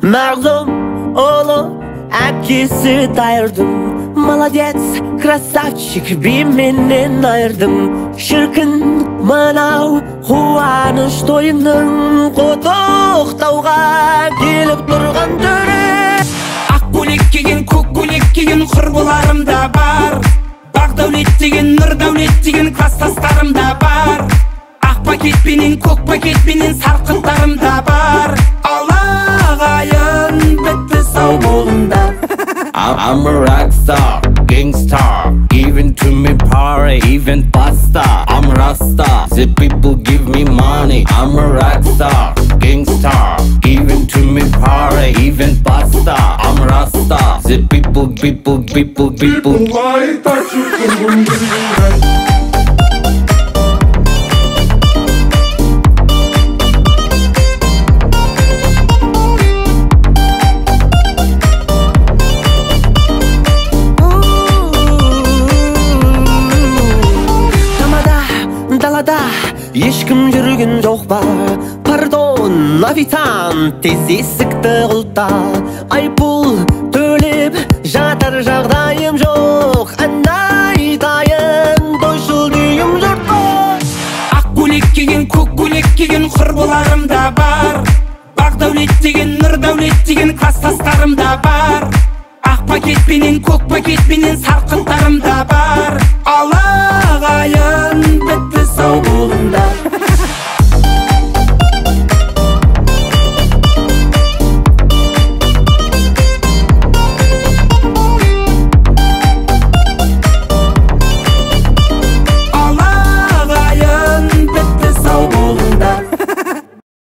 Мағзұм ұлы әпкесі Дайырдың. Молодец, красавчик, бименен айырдым. Шіркін мынау қуаныш тойының құттықтауға келіп тұрған түрі. Ақ көйлек киген, көк көйлек киген құрбыларым да бар. Бақдәулет деген, Нұрдәулет деген кластастарым да бар. Ақ пакетпенен, көк пакетпенен сарқыттарым да бар. Ал ағайын бітті, сау болыңдар. I'm a rock star, gangstar. Even to me party, even pasta. I'm Rasta, the people give me money. I'm a rock star, gangstar. Even to me party, even pasta. I'm Rasta, the people, people, people, people. Далада ешкім жүрген жоқ па? Пардон, официант, тез есікті құлта. Айыппұл төлеп жатар жағдайым жоқ. Ән айтайын, тойшыл дүйім жұртқа. Ақ көйлек киген, көк көйлек киген құрбыларым да бар. Бақдәулет деген, Нұрдәулет деген кластастарым да бар. Ақ пакетпенен, көк пакетпенен сарқыттарым да бар. Ал ағайын бітті, сау бол.